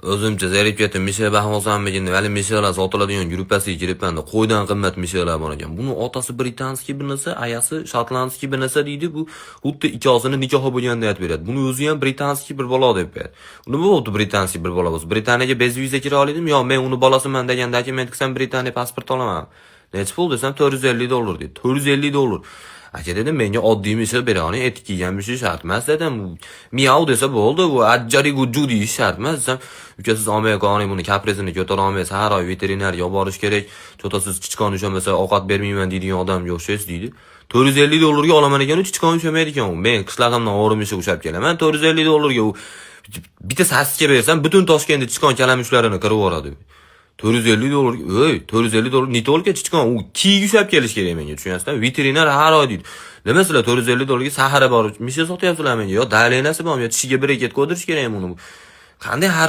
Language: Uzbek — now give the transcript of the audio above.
O'zimcha zerikib ketdim. Mishel bahmosammikin deb, hali mishalar sotiladigan gruppasiga kiribman-da, qo'ydan qimmat mishalar bor ekan. Buni otasi британский bir narsa, ayasi шотландский bir narsa deydi. Bu xuddi ikkosini nikohi bo'lganda aytib beradi. Buni o'zi ham британский bir bola deb beradi. Nima bo'ldi британский bir bola bo'lsa? Britaniyaga без viza kira oladimi? Yo, men uni bolasiman degan dokument qilsam, Britaniya pasport olaman. Nechi pul desam, 450 dollar deydi. 450 dollar. Aka dedim, menga oddiy misha bera oling, etik kiygan misha shart emas dedim. Miau desa bo'ldi, bu ajjari gujju deyish shart emas desam, uka, siz olmay qoling, buni kaprizini ko'tara olmaysiz, har oy veterinarga olib borish kerak. Чё-то siz chichqon ushamasa ovqat bermayman deydigan odamga o'xshaysiz deydi. 450 dollarga olaman ekan, u chichqon ushamaydi ekan u. Men qishlog'imdan o'g'ri misha ushlab kelaman, 450 dollarga u bitta sassiga bersam, butun Toshkentda chichqon kalamushlarini qirib yuboradi. 450 dollar, ey, 450 dollar не только chichqon, u kiyik ushlab kelish kerak menga, tushunyapsizmi? Veterinar har oy deydi. Nima, sizlar 450 dollarga sahara borib misha sotyapsizlar menga? Yo давление si bormi, yo tishiga брекет qo'ydirish kerakmi uni? Qanday har